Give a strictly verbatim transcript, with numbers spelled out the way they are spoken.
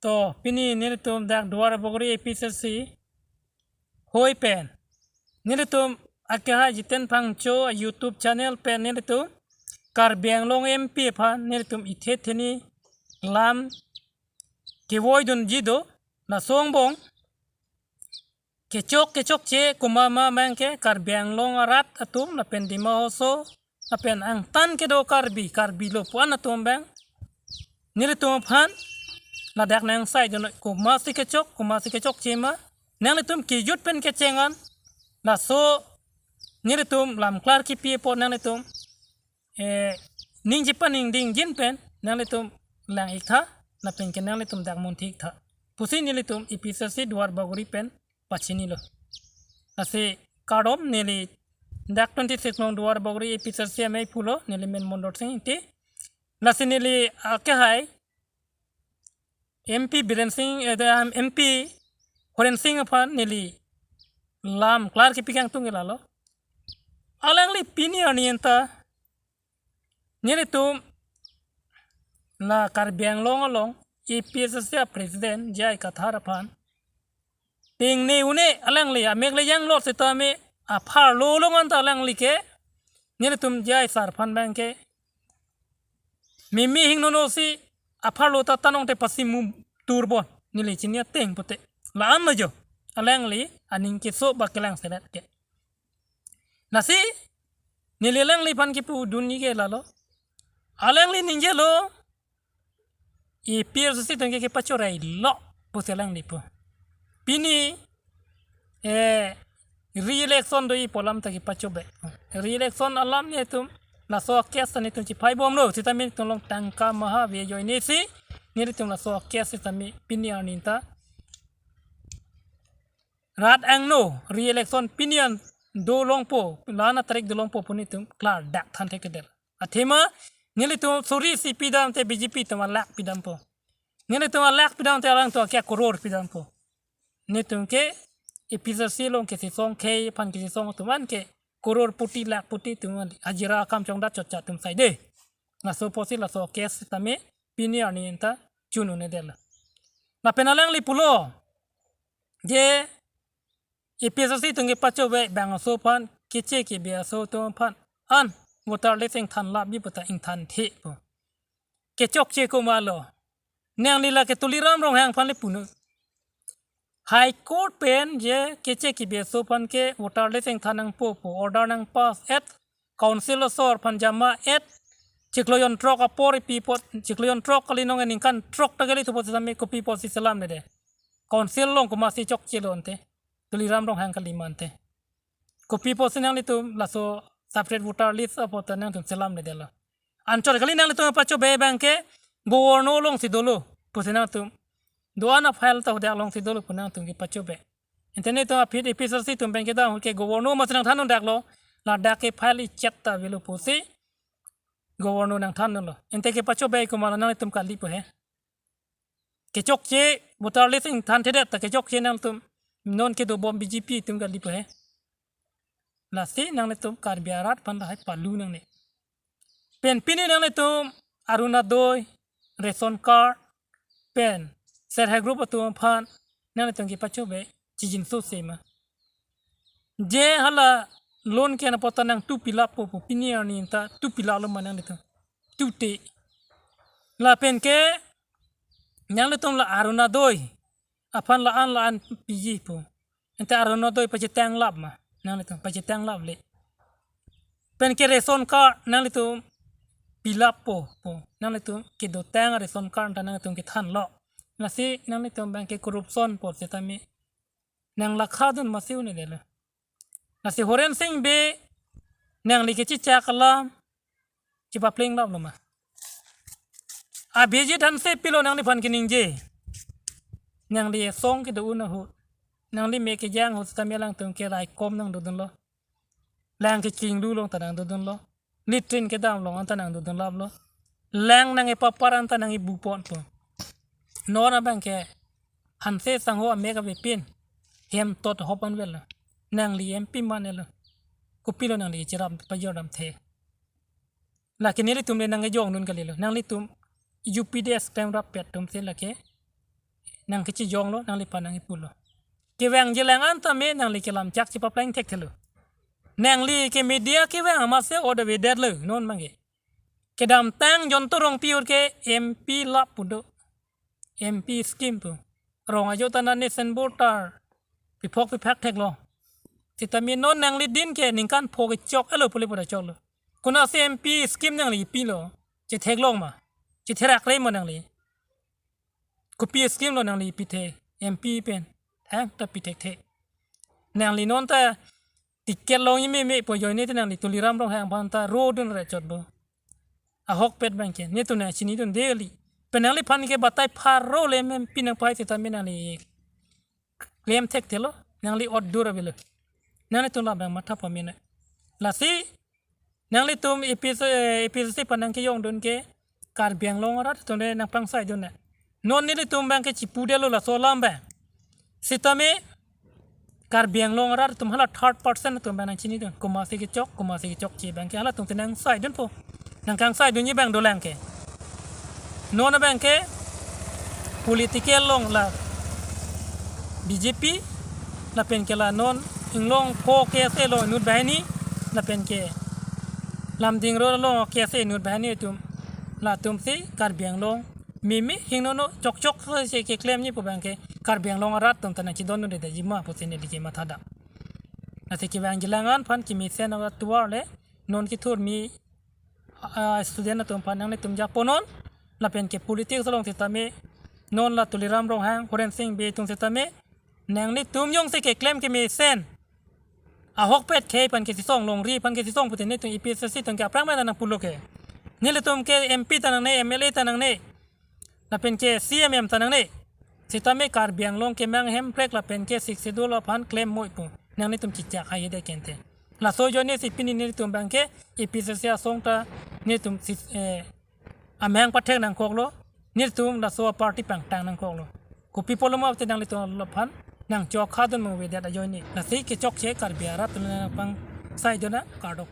To, pini nelitum dak Duar Bagori A P H L C hoi pen nelitum akehai Jiten Phangcho a YouTube channel pen nelitum Karbi Anglong M P aphan nelitum ithe theni lam kevoidunji do. Laso angbong kechok kechokche komat ma abang ke Karbi Anglong arat atum lapen Dima Hasao lapen angtan kedo Karbi, Karbi lo pu-an atum abang nelitum aphan ladak nang sai dun, komatsi kechok, komatsi kechokche ma, nanglitum kejut pen kecheng an, laso nelitum lam klar kipi apot nanglitum eh, ningje paningding jin pen nanglitum lang ik tha, lapen ke nanglitum dak munthi ik tha pusi nelitum A P H L C Duar Bagori pen pachinilo. Lasi kardom, neli dak twenty six nong Duar Bagori A P H L C amei pulo, neli men Mondor Sing Ingti. Lasi neli akehai M P Biren Sing, eh, da, M P Horen Sing aphan neli lam klar kipi kangtung ke lalo. Alangli pini arni anta nelitum la Karbi Anglong along A P H L C a president J I Kathar aphan tengne un-e, alangli amek le yanglot sitame apharlo along anta alangli ke nelitum J I sir aphan abang ke mimi hingnono si apharlo ta tanong te pasi mu turbon neli chini ateng pute. La-an lo jo alangli aning keso ba kelang selet ke. Lasi neli alangliphan kipudunji ke lalo. Alangli ningjelo A P H L C atum ke kepachorei lo pusi alangli pu. Pini eh, re-election do-i pu alam ta kepachobei. Re-election alam nelitum laso case ta nelitum chiphai bomlo sitame nelitum along tangka maha ave ajoine si nelitum laso case sitame pini arni anta rat angno re-election pini an dolongpo, la-an atarik dolongpo pu nelitum klardak than thekthedet. Athema nelitum suri isi pidamte B J P atum alakh pidampo. Nelitum alakh pidamte alangtum ke akoror pidampo. Nelitum ke A P H L C along kesisong khei aphan kesisong atum an ke koror puti lakh puti atum an hajira akam chongdat chotchat atum saide. Laso apotsi laso case tame pini arni anta chun un-edetlo. Lapen alangli pulo je A P H L C atum kepachobei bang aso aphan, keche kebe aso atum aphan an voter list ingthan lapji puta ingthanthe pu. Kechokche komatlo? Nangli lake Tuliram Ronghang aphan le punon. High Court pen je keche kebe aso aphan ke voter list ingthan nangpo pu order nangpass et, council asor aphan jama et, chiklo jon throk apor ipi apot, chiklo jon throk kali nong ningkan throk ta kali thu apot sitame kopi apotsi selamledet? Council along komatsi chokchelo ante? Tuliram Ronghang kali ma ante. Kopi apotsi nanglitum laso separate voter list apot ta nangtum selamledetlo? Anchot kali nanglitum pachobei abang ke Governor alongsi dolo pusi nangtum do-an a-file ta hadak alongsi dolo pu nangtum kepachobei. Ante nelitum aphi A P H L C atum abang ke dam ke Governor amatsi nangthan un-edetlo, ladak ke file ichet ta avelo pusi Governor nangthan unlo. Ante kepachobei komatlo, nanglitum kalipo he? Kechokche voter list ingthanthedet ta kechokche nangtum non kedobom B J P atum kalipo he? Lasi nanglitum Karbi arat aphan lahai palu nangne. Pen pini nanglitum Orunodoi, ration card, pen self help group atum aphan nanglitum kepachobei chijinso sema? Je hala loan ke-en apot ta nangtu pilappo pu pini arni anta tu pilaplo ma nanglitum? Tute. Lapen ke nanglitum la Orunodoi aphan la-an la-an piji pu. Ante Orunodoi pachetang lap ma nanglitum? Pachetang laple. Pen ke ration card nanglitum pilappo pu. Nanglitum kedotang ration card ta nanglitum kethanlo. Lasi nanglitum abang ke corruption apot sitame nang lakha dun masi un-edetlo. Lasi Horen Sing Bey, nangli kechechak alam chipapleng laplo ma? Abhijit Hanse pilo nangliphan keningje? Nangli asong kedo-un ahut, nangli me kejang ahut sitame alangtum ke raikom nangdodunlo. Lang kechinglu along ta nangdodunlo. Latrine kedam along anta nangdodun laplo. Lang nang-epapar anta nang-ebu ponpo. Non abang ke Hanse sangho amek avepin hem tot hop anvetlo. Nangli M P manelo. Kopilo nangli cherap pajordamthe? Lake nelitum le nang-ejongdun kalilo. Nanglitum U P D S klem rappet atumsi lake nangkechijonglo, nangliphan nangkipulo. Kevangji lang an tame nangli kelamchak chepapleng thekthelo. Nangli ke media kevang amatsi order avedetlo non abangke. Kedamtang Jayanta Rongpi ahut ke M P lap pu do. M P scheme pu. Rong ajo ta nane senbor ta piphok piphak theklo. Sitame non nangli din ke ningkan pho kechok elo pule pu ta choklo. Konatsi M P scheme nangli pilo? Chetheklong ma? Chetherakre ma nangli? Kopi scheme lo nangli pithe M P pen? Thang ta pithekthe. Nangli non ta ticket longji meme pu ajoine te nangli Tuliram Ronghang aphan ta rodun re chotbo. Ahokpet abangke netum nangchinidunde kali. Pen nangliphan ke batai pharo le M P nangpahai sitame nangli klem thekthelo, nangli ot dur avelo. Nanglitum labang matha pamena. Lasi nanglitum A P H, eh, A P H L C aphan nangkejongdun ke Karbi Anglong arat atum le nangpangsaidun na. Non nelitum abangke chipudetlo laso alam abang. Sitame Karbi Anglong arat atum hala third person atum abang nangchinidun. Komatsi kechok, komatsi kechokche abangke halatum te nangsaidunpo. Nangkangsaidunji abang dolang ke. Non abangke political along la B J P, lapen ke la non inglong ko K S A along inut banghini, lapen ke Lumding Road along K S A inut banghini atum, latumsi Karbi Anglong meme hingnono chokchok si keklemji pu abangke Karbi Anglong arat atum ta nangchidondundedetji ma pusi neli ke mathadam. Lasi kevangji lang an aphan kemesen awa tuar le non kethurmi, ah, student atum aphan nanglitum japonon, lapen ke politics along sitame non la Tuliram Ronghang, Horen Sing Bey atum sitame nanglitum jongsi keklem kemesen ahokpet khei aphan kesisong, longri aphan kesisong pute netum A P H L C atum ke aphrang mena nangpulo ke. Nelitum ke M P ta nangne, M L A ta nangne, lapen ke C M M ta nangne. Sitame Karbi Anglong kemang hemprek lapen ke Sixth Schedule aphan klem moi pu nanglitum chichak haihedet kente. Laso ajoinesi pini nelitum abangke A P H L C asong ta nelitum si, eh, amahang pathek nangkoklo, nelitum laso aparty pangtang nangkoklo. Kopi pulo ma te nanglitum aphan nangchokhadun mong avedet ajoine. Lasi kechokche Karbi arat atum nangpangsaidun na, kardom.